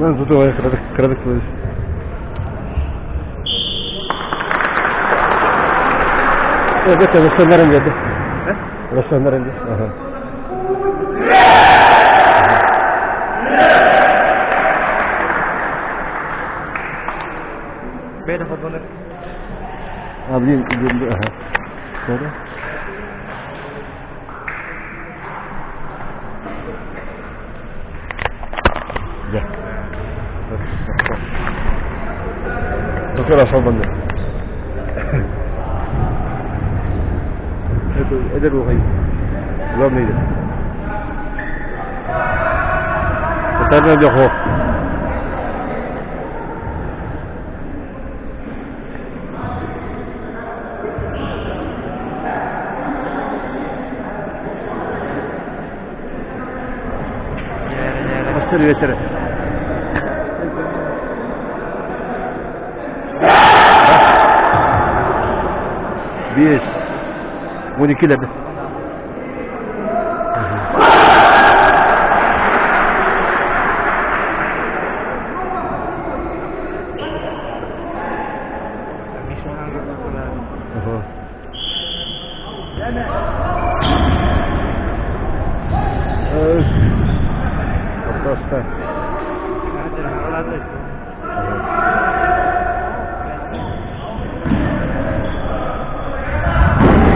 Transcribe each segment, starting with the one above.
Туту кыратык кыратык Evet, Ruslanların geldi. Ruslanların geldi. Aha. Bene fotone. Abi, aha. Sonra? Gel. Doktor Asal Eder bakayım. Главный. Это не Bastır vetere. Bir. 12 lebe. Просто.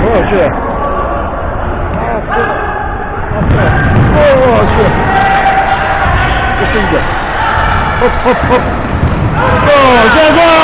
О, что? О, что? Хоп, хоп, хоп. О, go,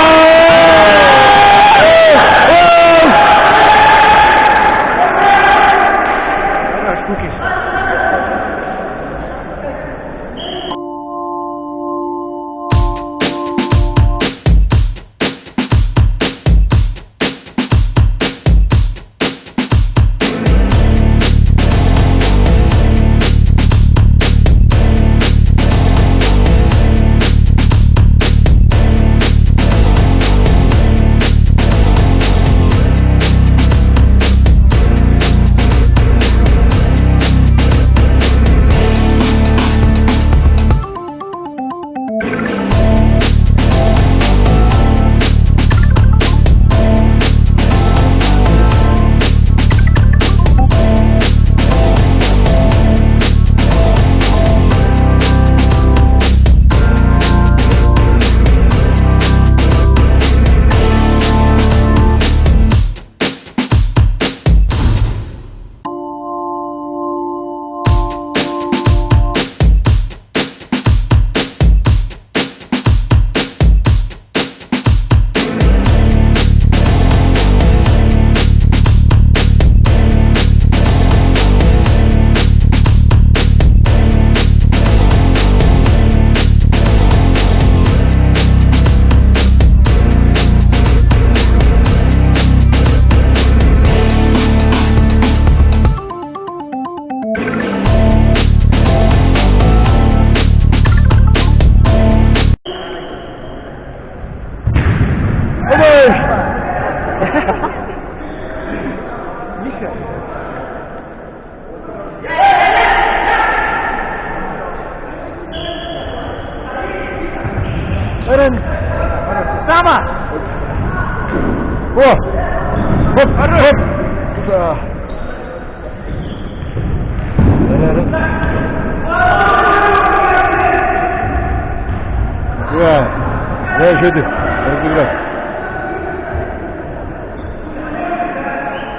Eren. Sama. О! Хоп, хоп. Туда. Я. Я жду. Разбегай.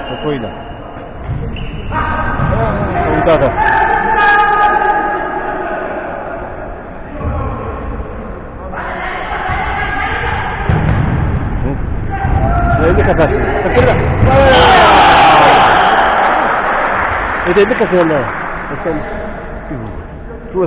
Спокойно. Вот Это как она? Что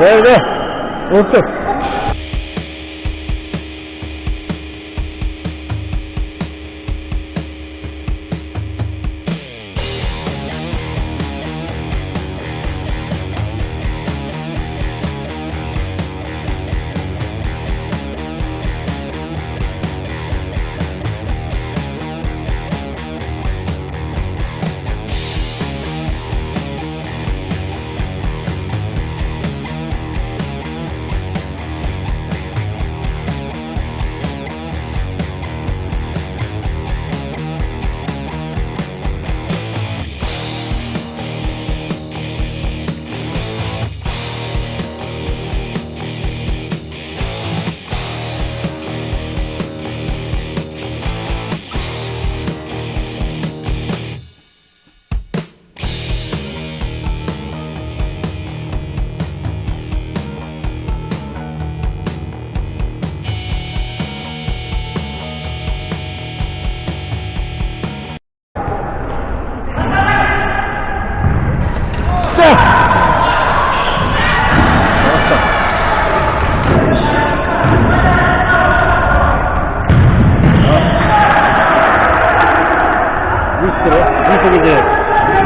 Öyle. Unuttum.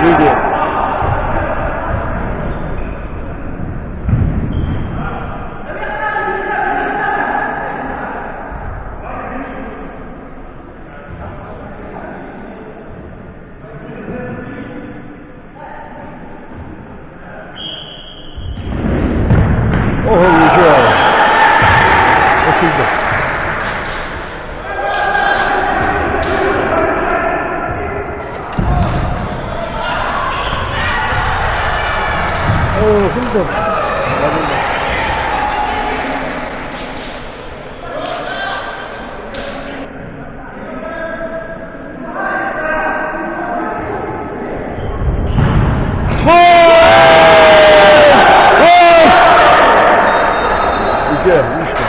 Люди. Ого, уезжаю. Спасибо. 어, 힘들어. Где? Мишка.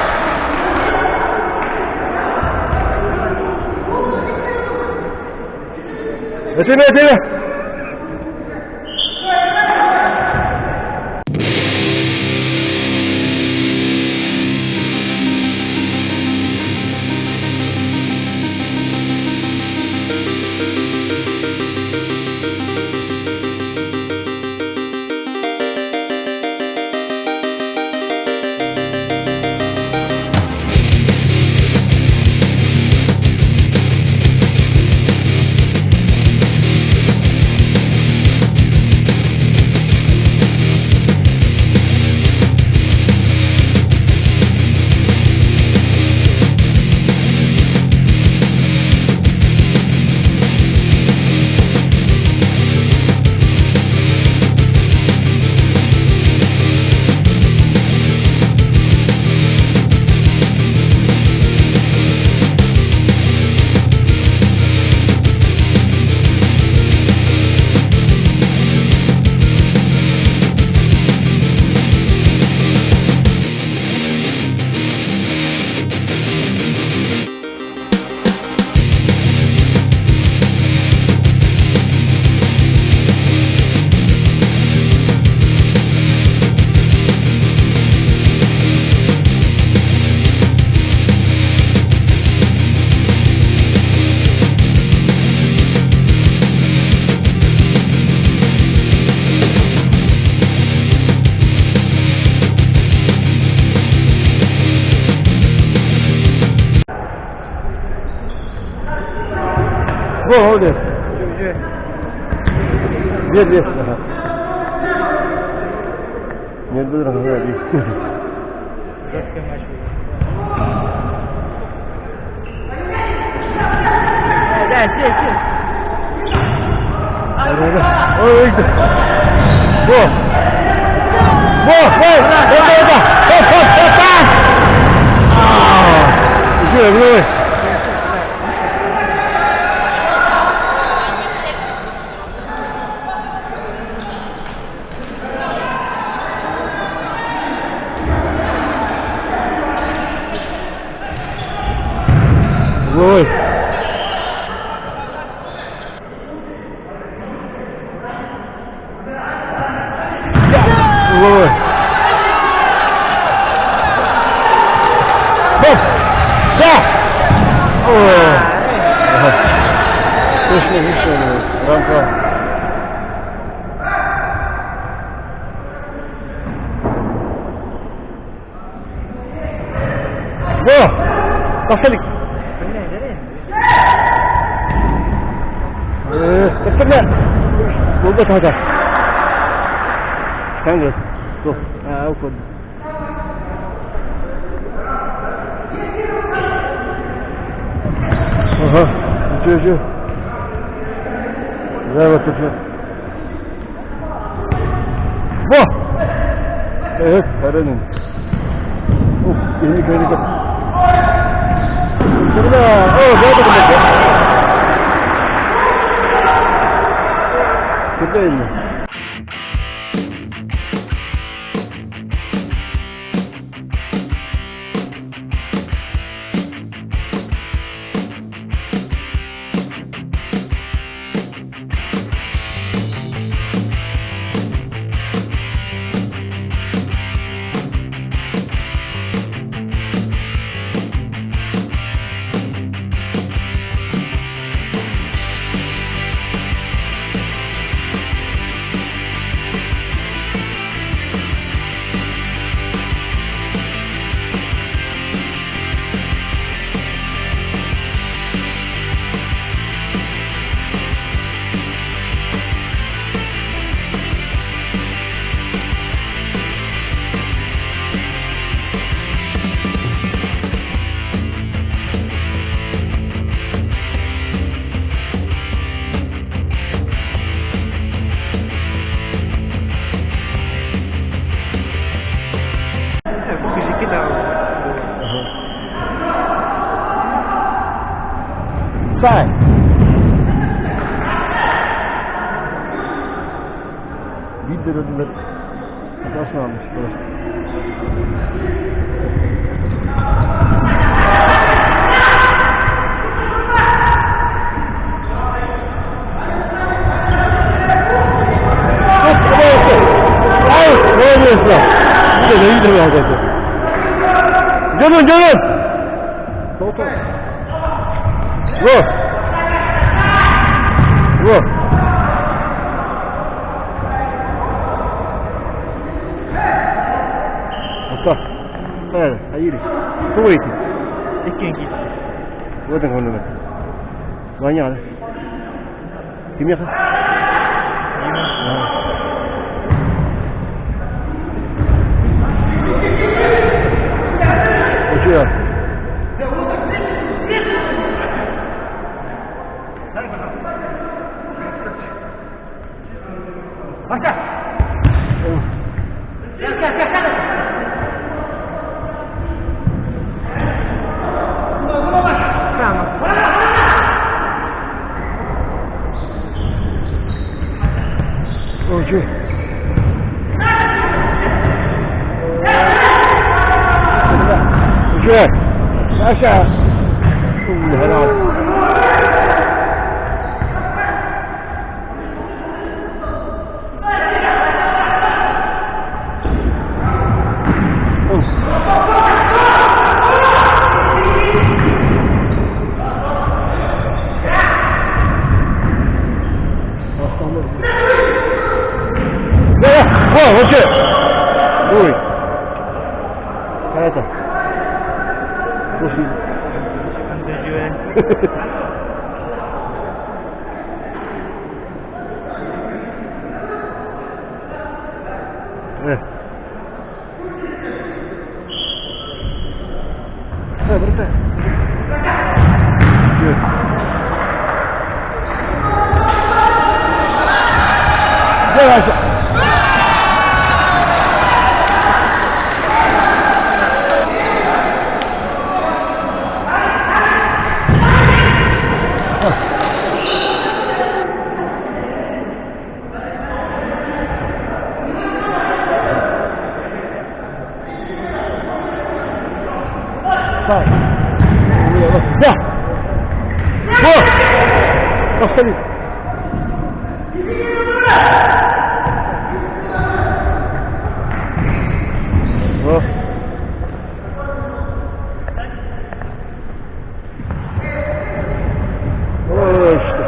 На тебе, тебе! Во, молодец. Нет, нет. Ага. Нет, дорогой. Да, сел, сел. Ой, во. Во, во, во, во, во, во, во, во. А, еще, давай. Ой. Ой. Вышли, вышли, рамка. Во! Тахса илик. Кэттэрнэ. Буолба саата. Кангы. Туох. Аа, ол Ага, үчү үчү. Здравствуйте. Во! Evet, Karenin. Uf, yeni köyde. Şurada, o, böyle demek ya. Şurada elini. Sai. Bir lira hatasını almış burası. Ay, ne oluyorsun? Bir de iyi de alacaktı. Gelin gelin. Toto. Vur. Vur. Hatta. Hayır, hayır. Tuvalet. Икки Вот он Ваня. Кимиэхэ? Учуя. Учуй. Учуй. Саша. 过过去，对，开着，不是。哎，哎，不对，对。这个是。Ya! Bu! Aferin. Oh. Oh işte.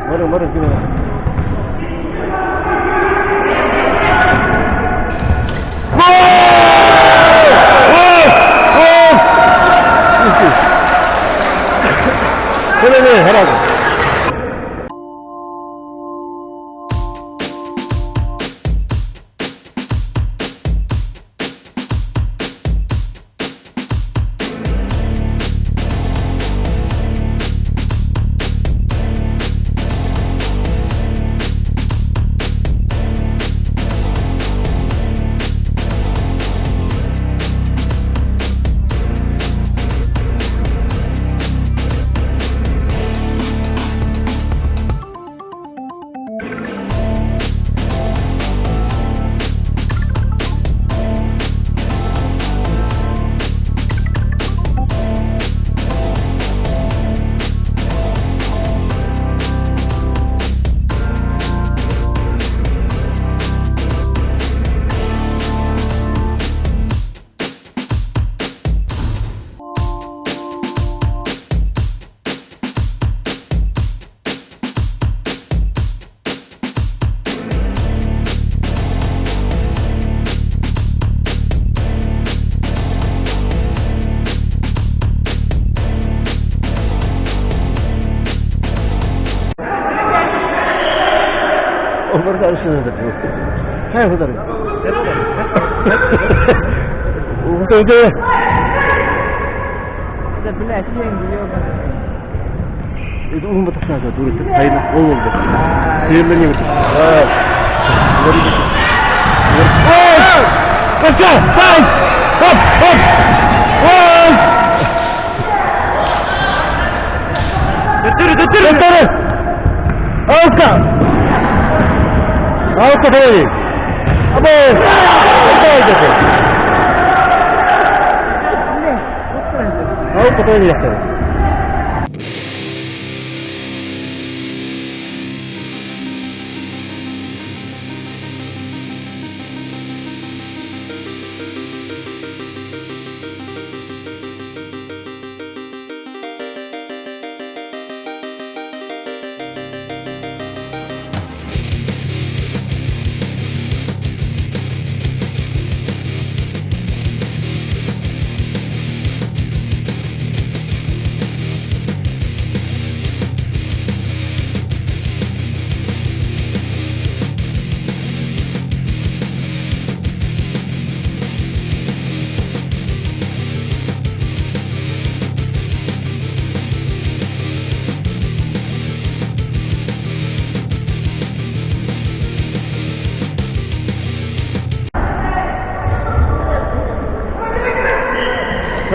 Бары, бары, ким 그래, 하라고. Да, блядь, деньги, ёбаный. Төттөрү, төттөрү! Төттөрү! Алка! Алка давай! Абы! Давай, давай! Алка давай,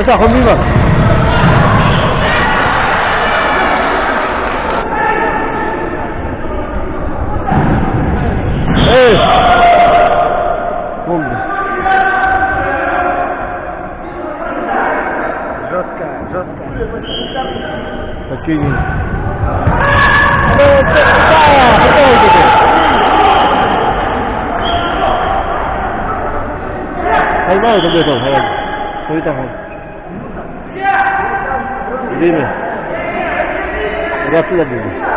在红兵吧。哎，我们。 Жестко, жестко. Хоккейный. Değil mi? Murat'ı da buldu.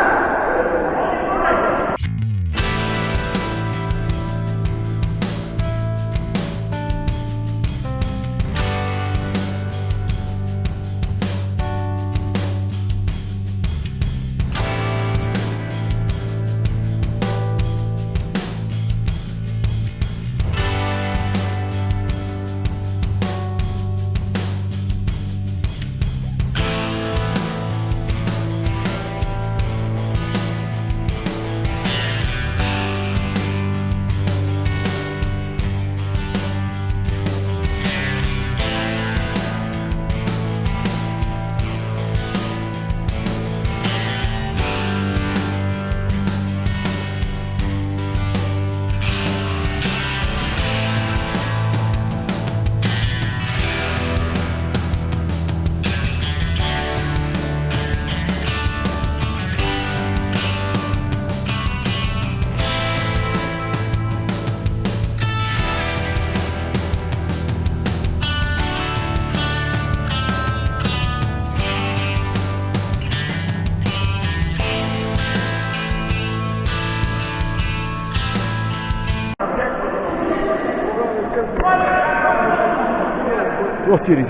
Туох диирий?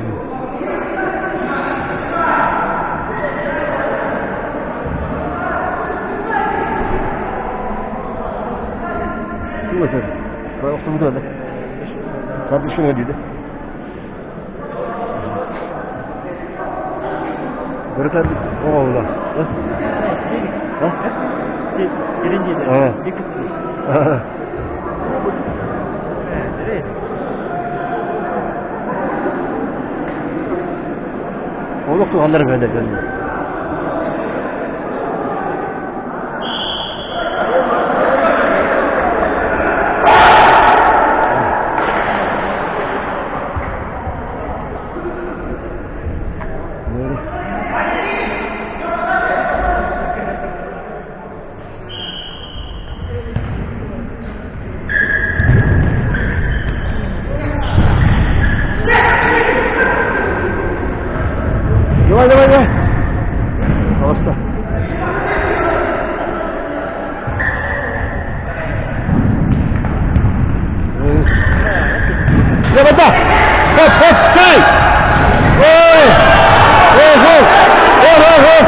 Олох туһаллар бөһөнөр. Давай, давай, давай. Просто. Левота! Хоп, хоп, стой! Ой! Ой, ой! Ой, ой, ой!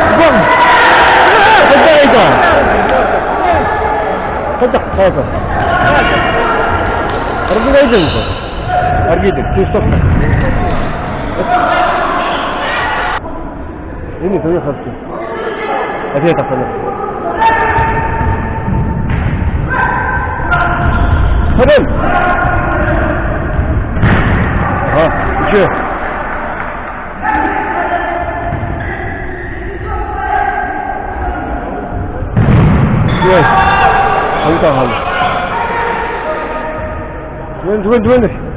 وين وين وين؟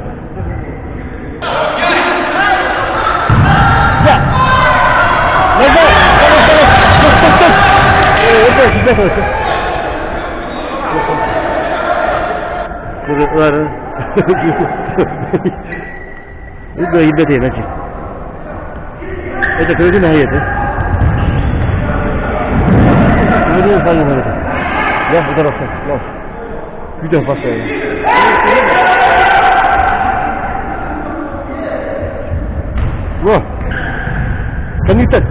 Во! Комитет!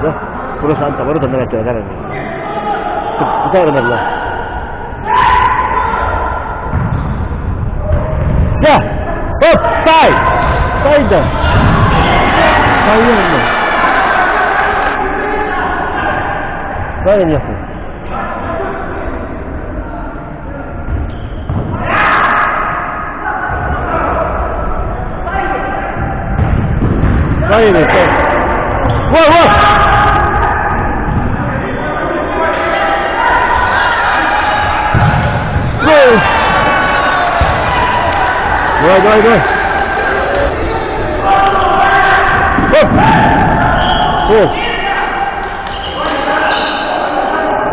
Да? Дьэ, оп, сай! Сайда! Сайын Сайын яху. Сайын, сайын. Во, во! Давай, давай, давай. Хоп! Хоп!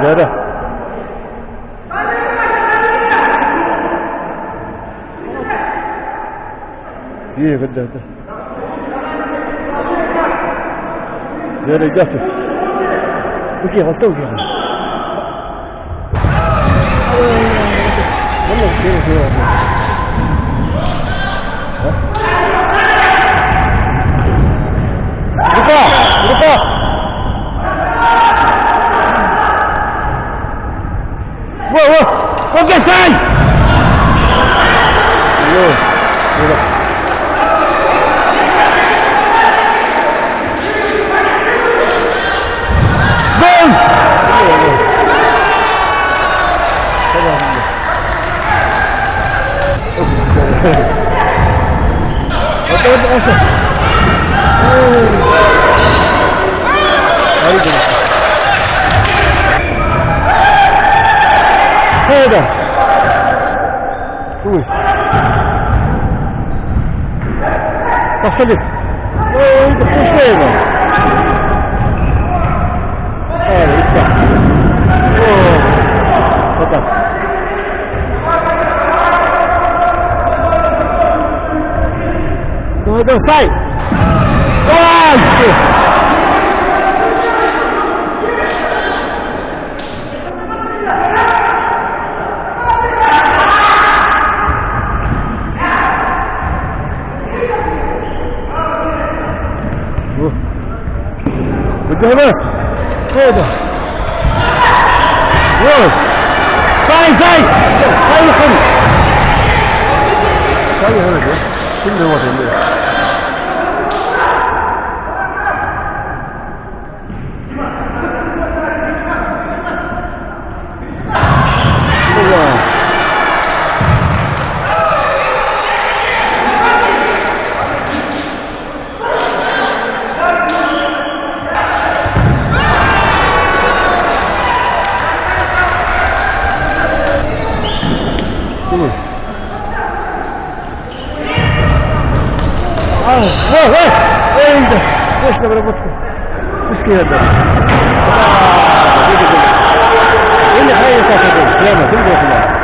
Да, да. إيه قدام ده. يا رجعت. وكيف غلطوا كيف؟ والله كثير كثير. رفاع رفاع. 와, 와, 오케이, 사이! 이거, 이거. 골! 왔다, 왔다, 왔어. 아이고. هذا قول وصلت وين هذا يدفع خطر هذا ساي قدامك هذا ساي ساي ساي خلي ساي هذا كله هو الله. 와, 와! 에이, точно обработка. Пускай это. اللي حي سلامة تنزل.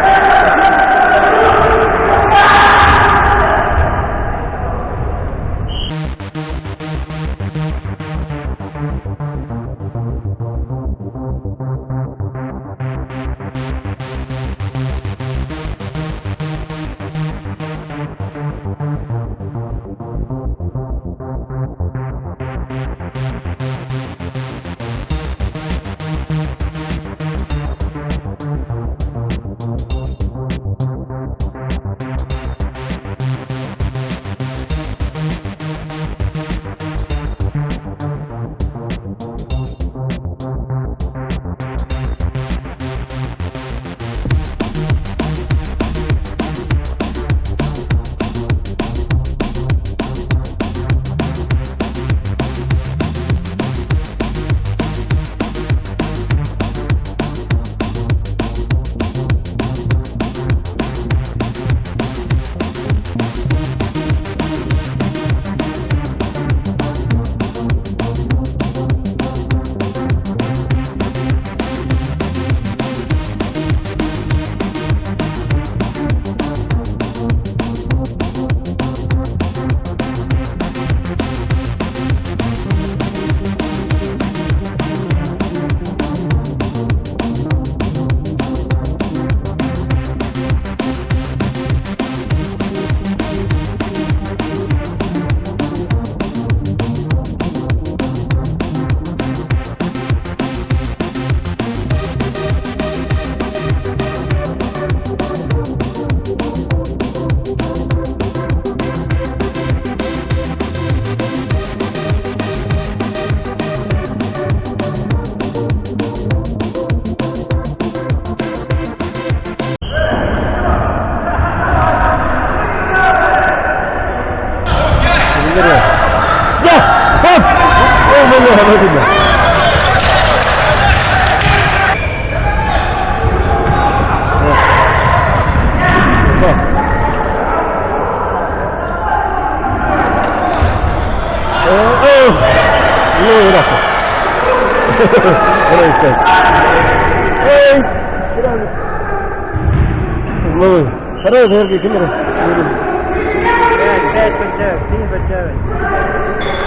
Пять, пять под девять, три под девять.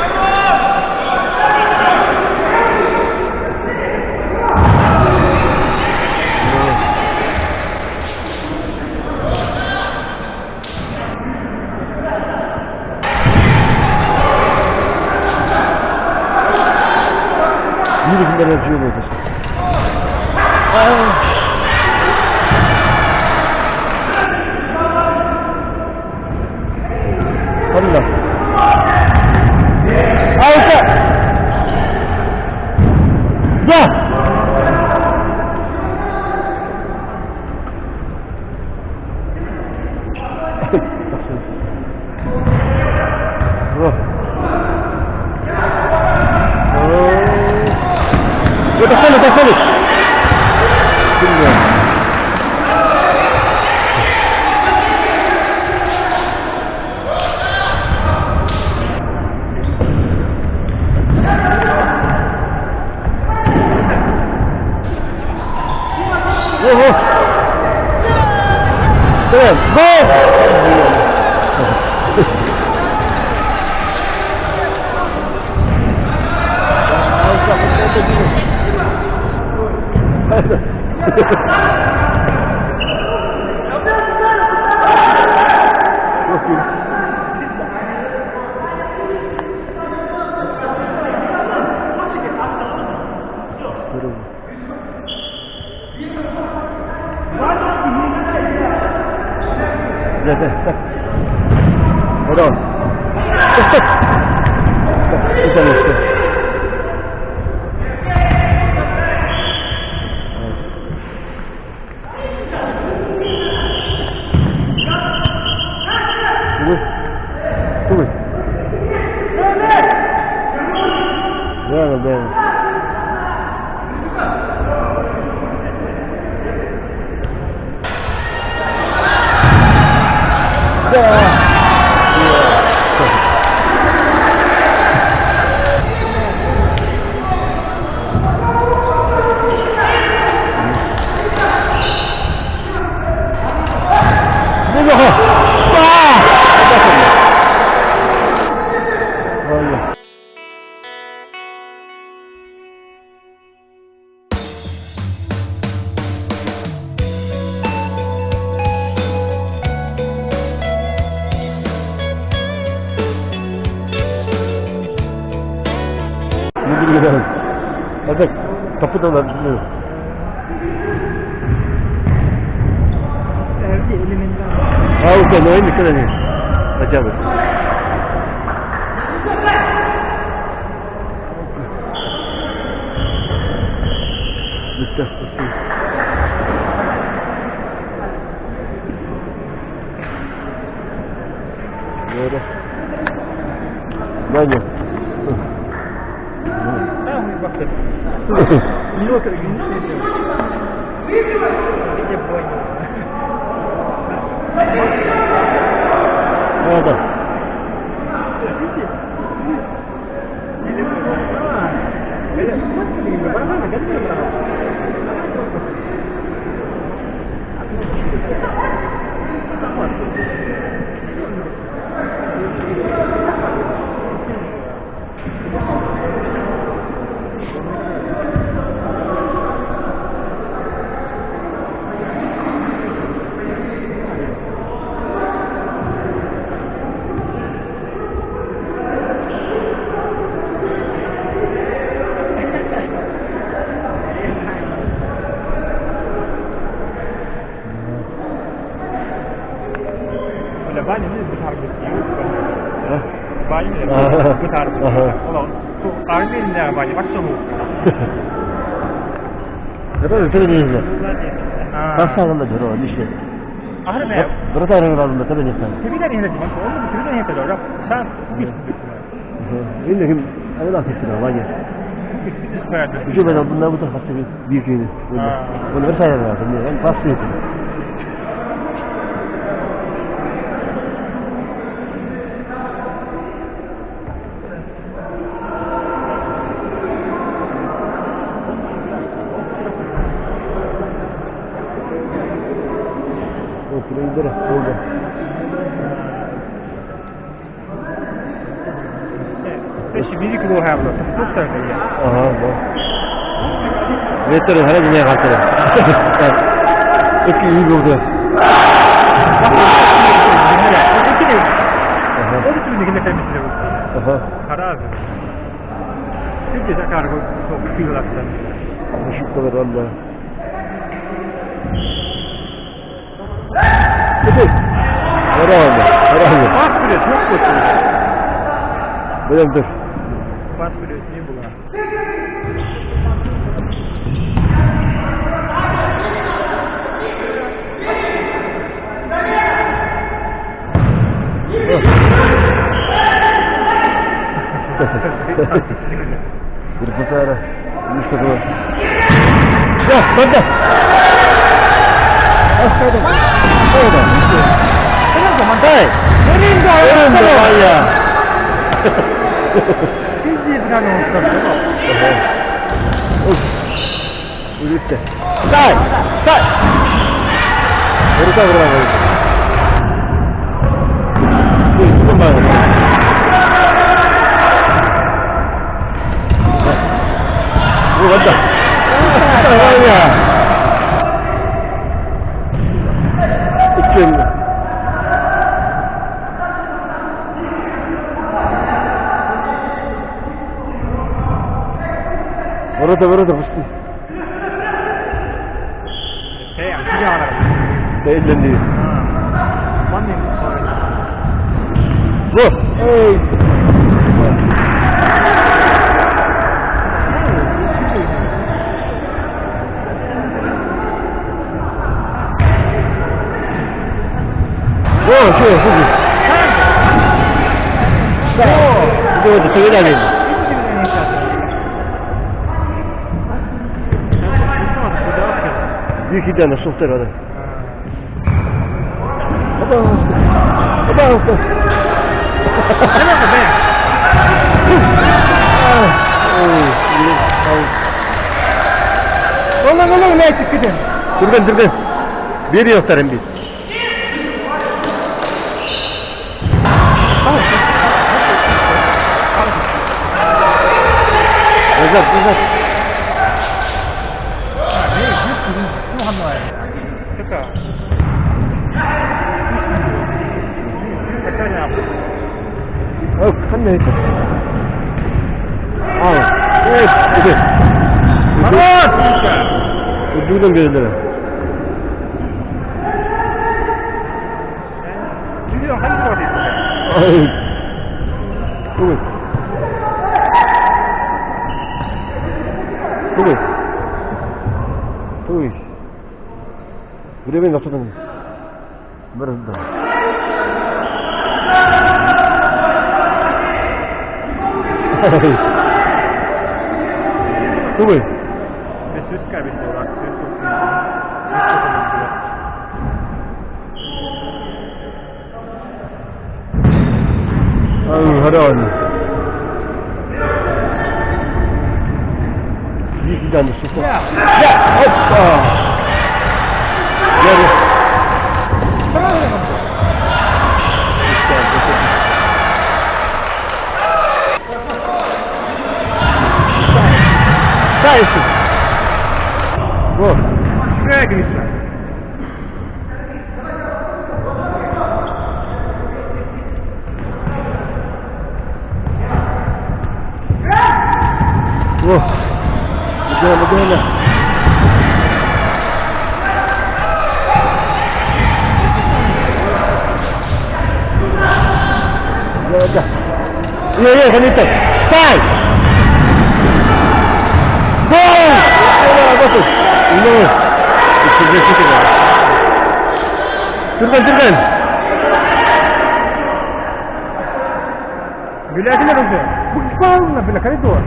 Gülerdiler hocam. Буквально, бля, коридор.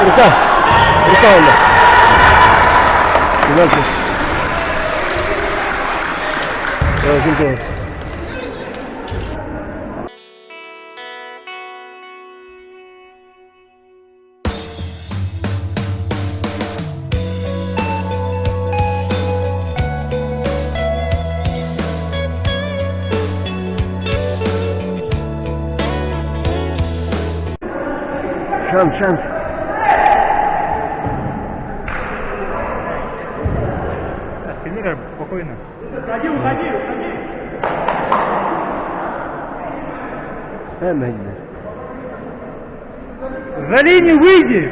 Рука! Рука онно. Пенальти. Ким Шанс, шанс. Тренер, спокойно. Уходи, уходи, уходи. Эмэн. За линию выйди!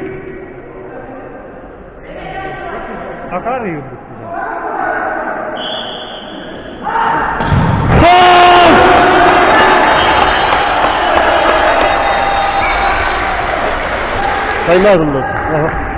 Акары ее Saymazdım ben. Aha.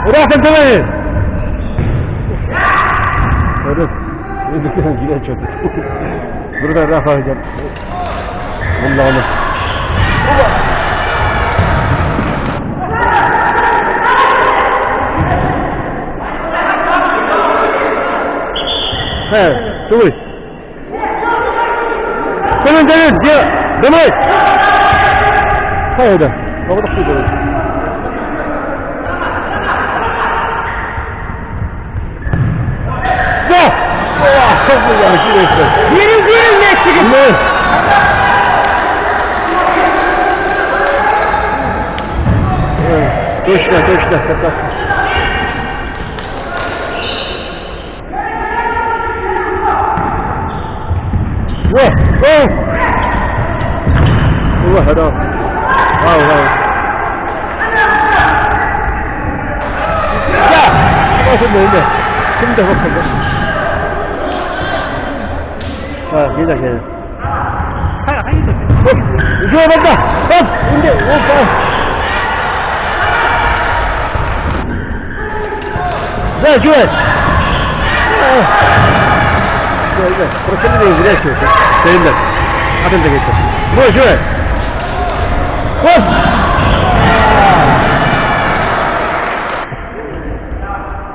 Ура, Фантомель! Burada Rafa hocam. Bundan He, туй. Dönün dönün, diyor. Dönün. Hayır da. Baba da kuyu Ne? Точно, точно, как О, о! والله هذا واو واو 야! 좀 더 더 아, 괜찮아, 괜찮아. 어, 이거 맞다! 어, 근데, 어, 어. Да, чего? Прокомментируй, зря чего. Сәлемдер. Атын да кетті. Ну, чего? Оп!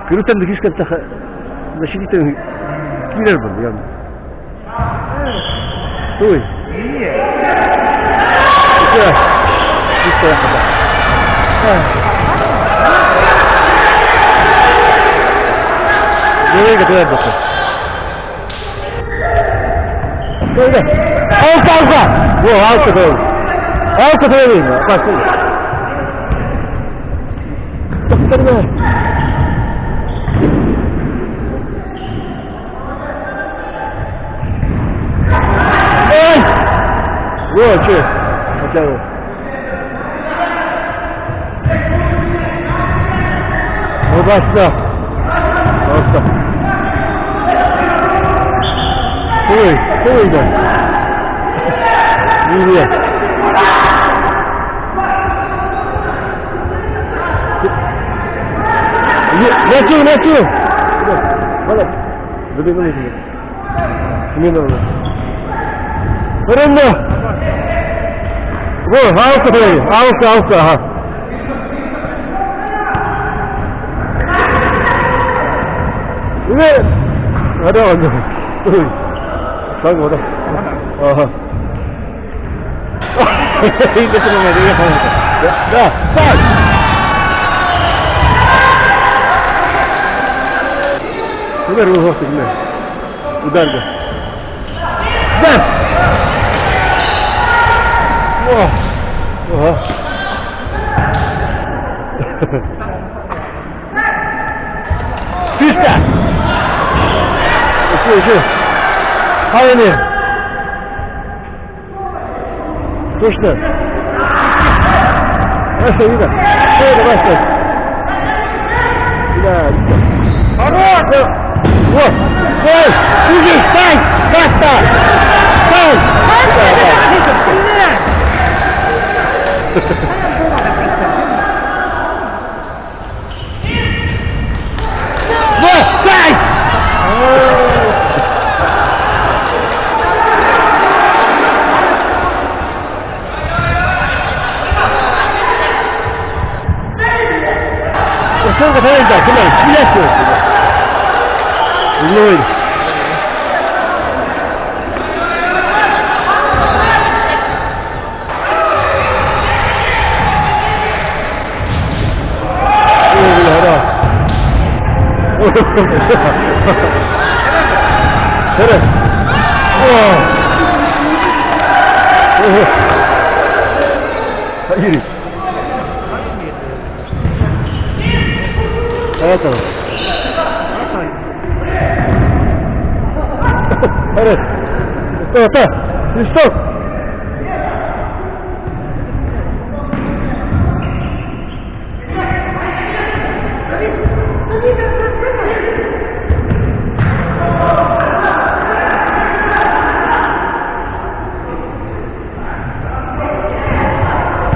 Кырытан да кишкан таха защититель килер был, я. Туй. Все. Все, Алка, алка! Во, алка тоже. Алка тоже. Bak. Doktor Эй! Во, че? Хотя бы. Ну, баста. Баста. Ой, ой, да. Привет. Летю, летю! Молодец. Забегу, Смена. Рында! Во, алка дай, алка, алка, ага. Үбэ! Ара, ой. Так вот. Ага. Да, стой! Удар его Удар, да. Да! О! Ага. Фишка! Окей, окей. Хайни! Точно. Вася, видно. Эй, давай, стой. Да, Хорош! Вот! Стой! Иди, встань! Баста! Встань! Вот, встань! Сколько да, куда? Угловой. 그래. 어. Юрий. Этого. Хорош. Что, что? Свисток.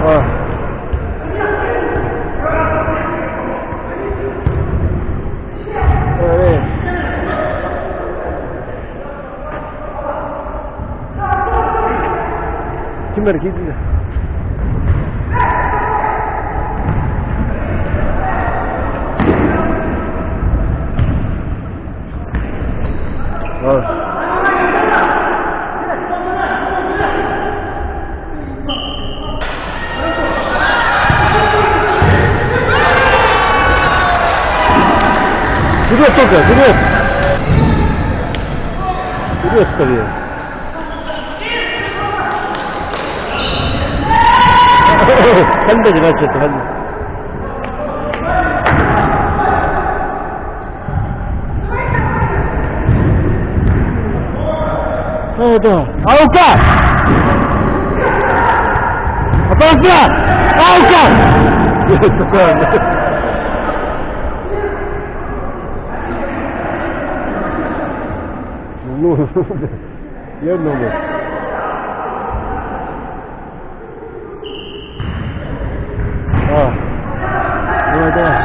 А. Эй. Ким бер кийди? А. Вперед только, вперед! Вперед скорее! Ханды значит, ханды. О, да. Аука! Отползла! Аука! Ну, я думаю. А, давай, давай.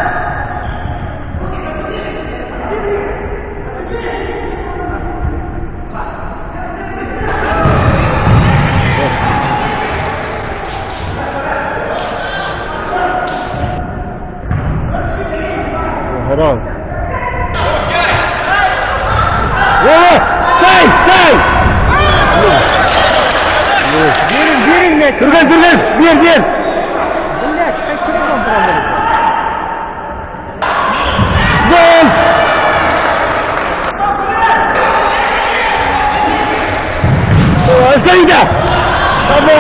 Haram. О, стой, стой! Берин, берин мяч! Түрген, түрген, бер, бер! Блядь, как хером правда. Гол! Саида! Оба!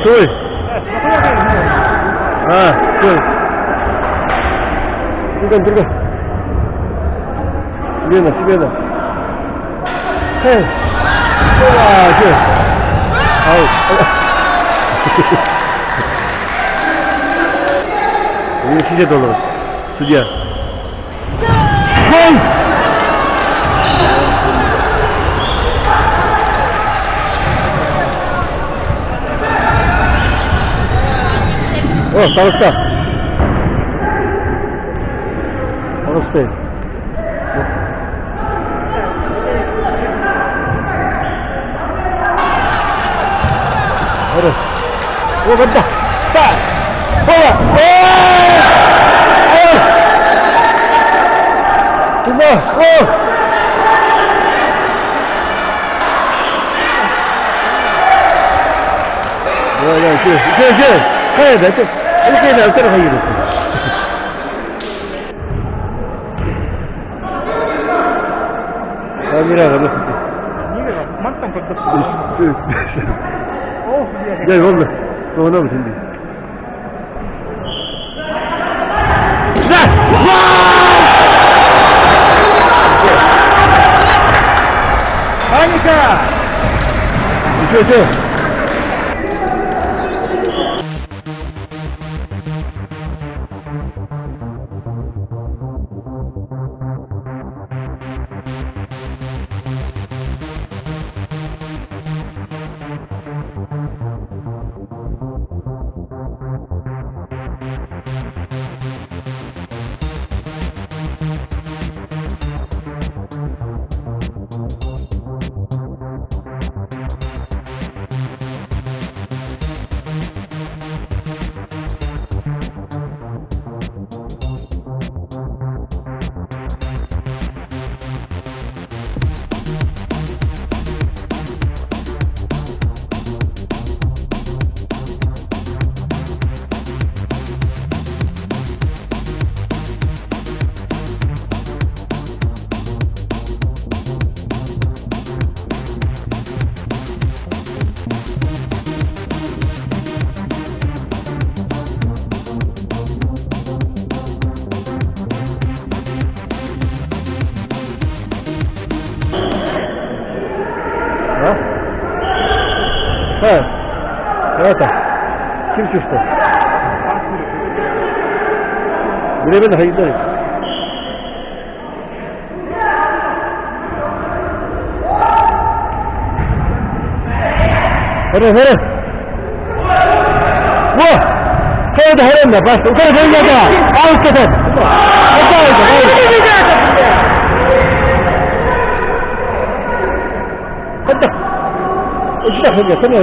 Стой! А, стой! Түрген, түрген. Смена, смена. Эй! Опа, всё. Ау. Не сидит он, судья. Гол! О, староста. Староста. Хорош. О, да. Да. О! О! О! О! لا شوف شوف شوف هذا شوف كذا وكذا غيرت. 야, 이거 너 나오면 된대. Паника! Еще, еще. А? А, это, ким түстэ? Билэбин хайдай. Hadi hadi. Во! Хайда харэмна бас. Укар хайда. Аут кэтэ. Хайда. Үчүгэй хайда, кэмэ.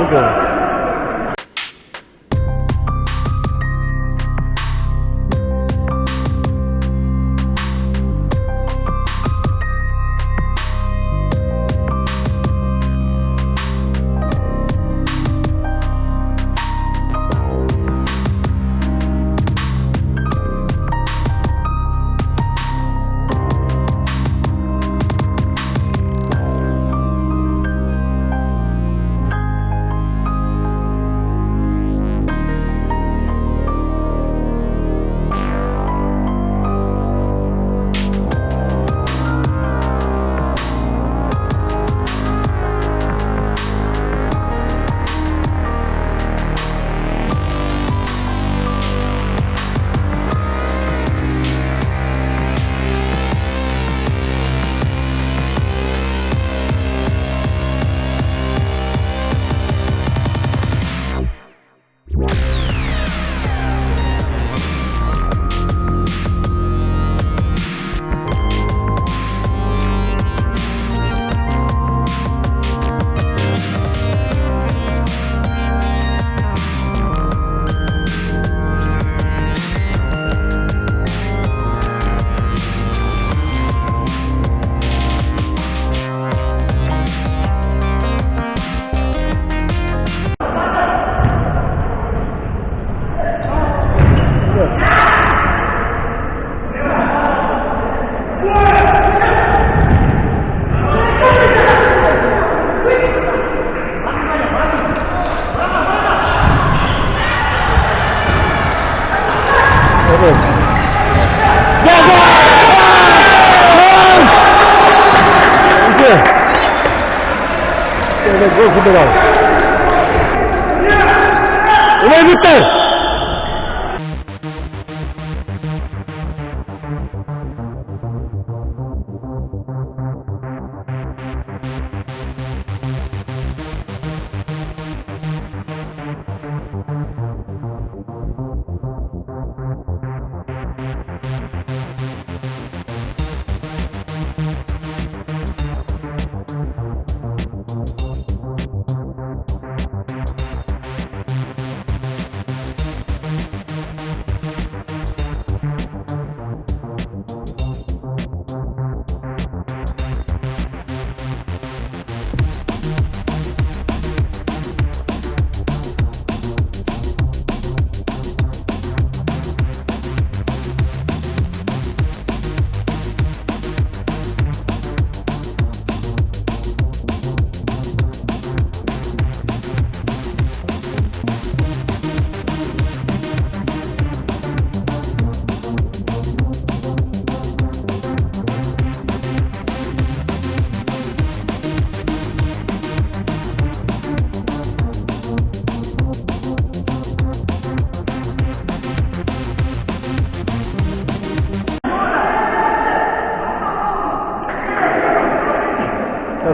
Gol kudurlar. Olay bitti.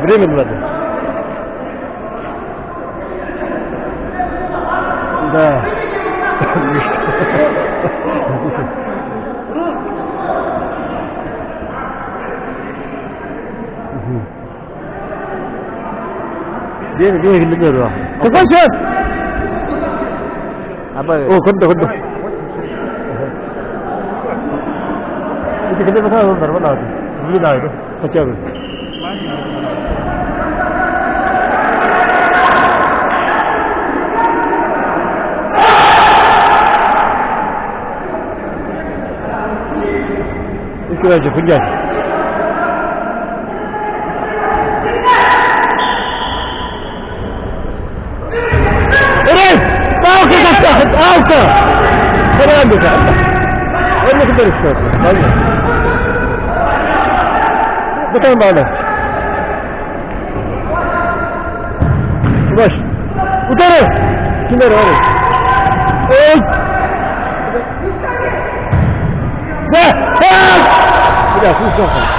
Время надо. Да. Биир биир иһиллибит өрө. Какой счет? О, кырда кырда. Ити кede бasa нормально ады. Бүгүн айды. Хотя бы. Үчүгэй күндьэ. Эрэй! Алка тахтахыт, алка! Саран дете. Онно кытар истер. Бутан баана. Ulaş. Утары! Кимер ары. Ой! Да! Бля, слушай.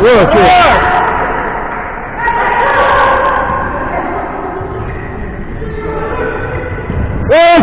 Вот, Ой!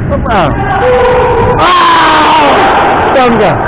Оба! Тамга.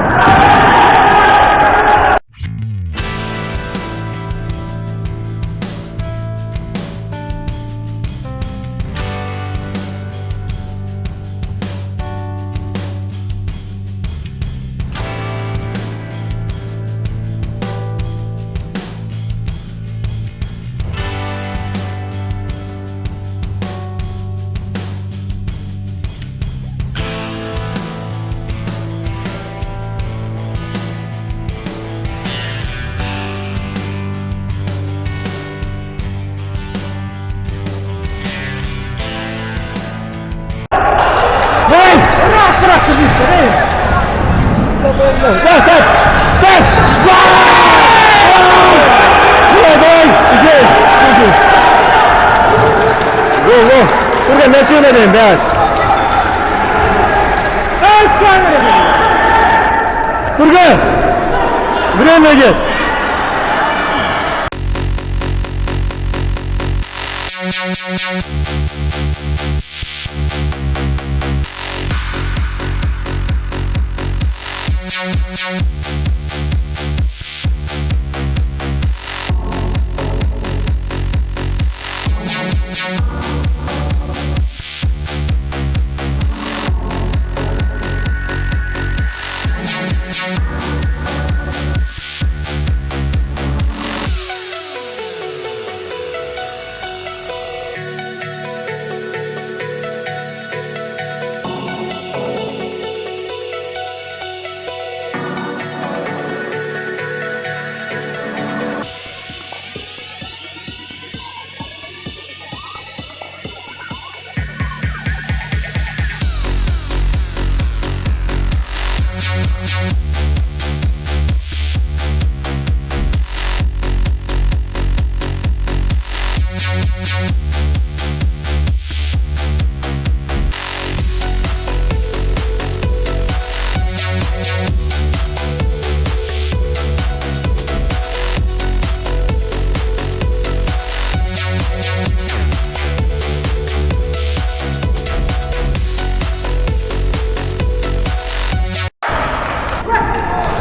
Тургай! Время идет!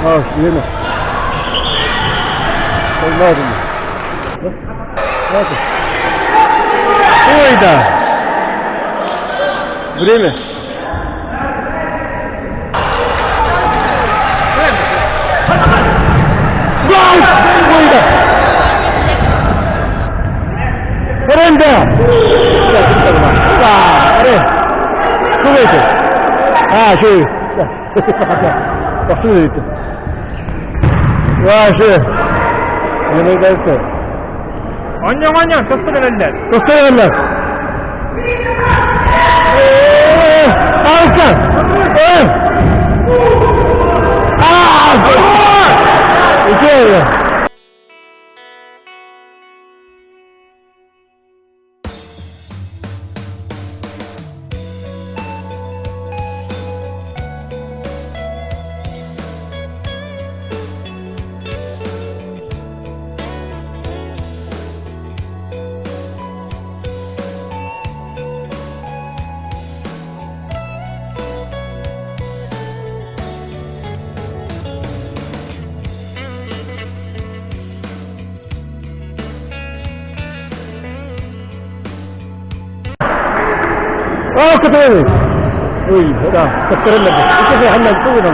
А, время. Поймал Ой, да. Время. Гол! Ой, да. Аренда! Кувейте. А, шо? Бахту Ва, шо? Yemek derse. Оонньооҥ оонньооҥ, тостон эрэллэр. Тостон эрэллэр. Алка! Аа! Үчүгэй! Аа, көтөбүт. Ой, да, көттөрөллөр. Икки ханна тугу да.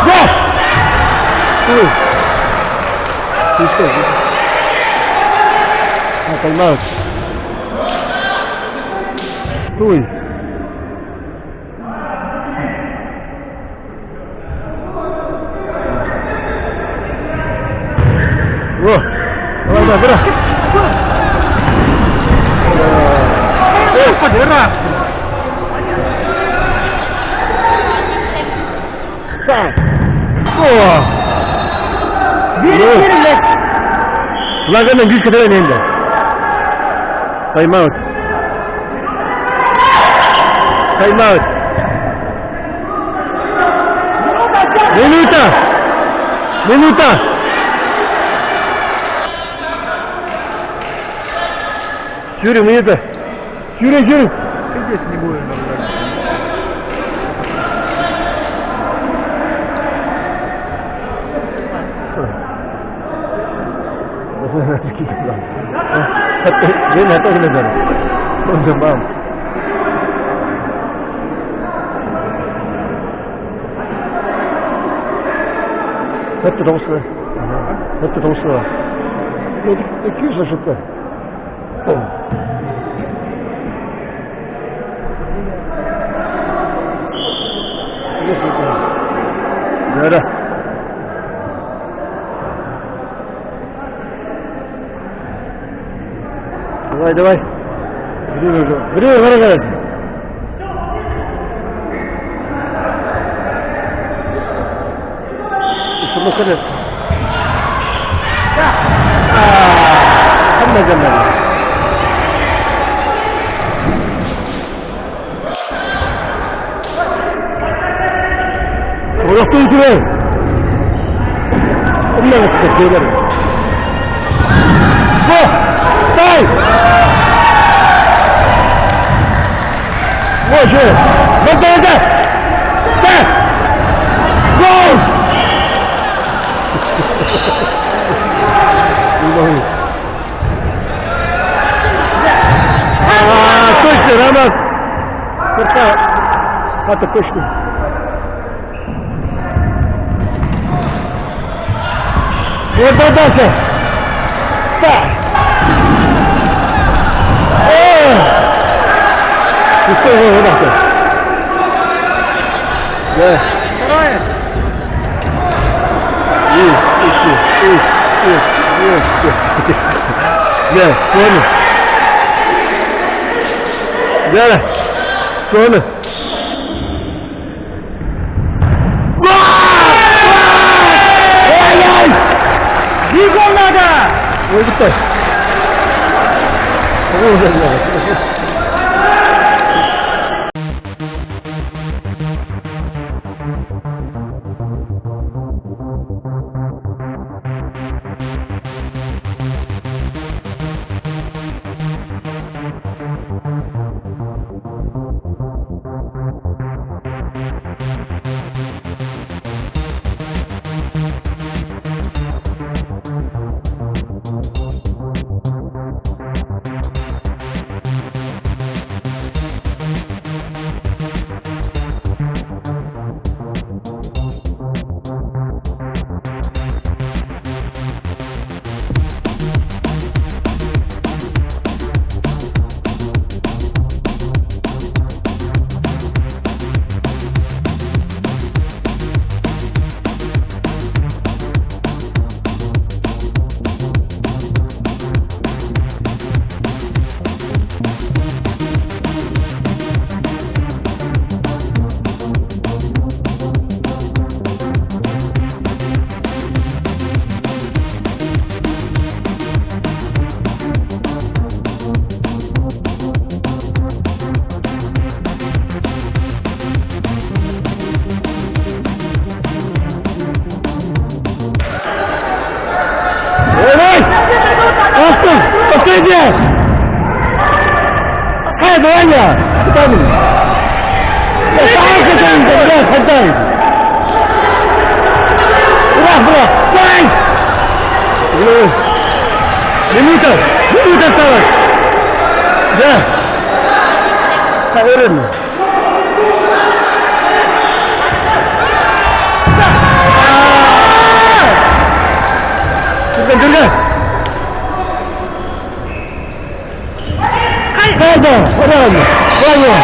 Да! Ой. Listo. Ah, calmado. Uy. О, давай, давай, бра. Господи, Так. О! Лаганан гүл кетерен енді. Тайм-аут. Тайм-аут. Минута! Минута! Юрий, минута. Юрий, Юрий. Здесь не будем наблюдать. Мен атагына Онда мам. Hep de. Hep de doğrusu. 200 yaşında. Да, Давай, давай. Время уже. Время, время, время. Ну, конец. А, جمال. ورحت كده. الله يستر. طيب. 过去，来对对对，Go！А, точно, Роман. Это точно. Вот дальше. Так. О! Что вы Да. Вторая. И, и, и, и, и, Да, понял. Да, понял. Ай-ай! Бегом надо! Ой, Последняя! Хай, Ваня! Минута! Минута осталась! Да! Уверенно! Түргэн, түргэн! Хайда! Ура! Ваня!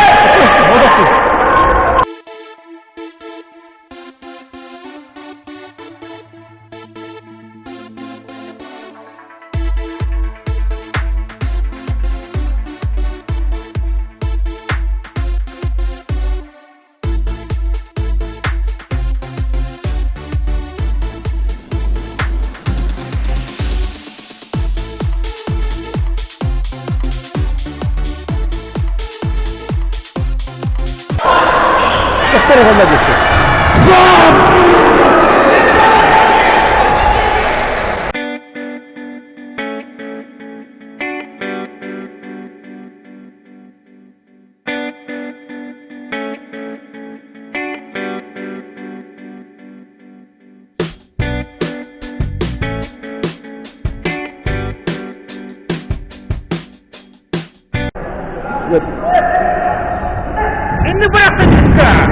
Инни бырахта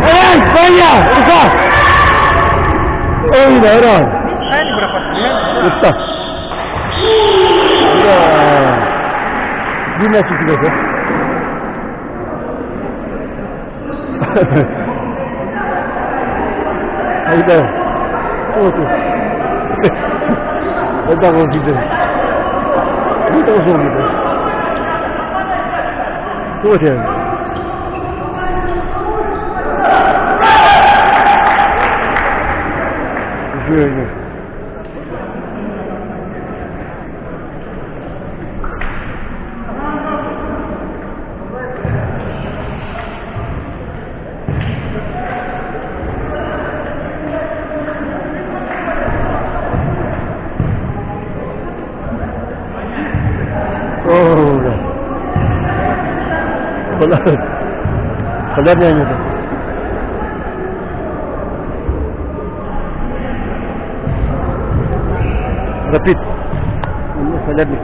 Эй, Ваня! Уха! Ой, да, ура! Эн бырахта. Уста. Ура! Дина чуть-чуть. Айда. Вот. Это вот видно. Это вот видно. Вот я. Женя. О, да. Холодная нет. Рапид. Холодный.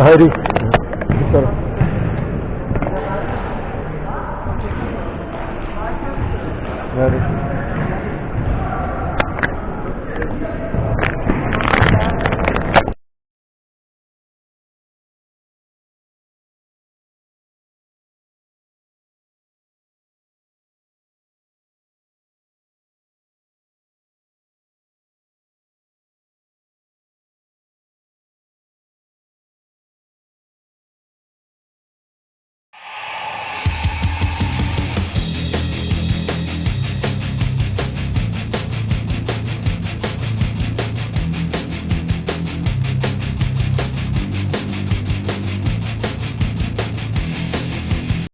Hari. Hari.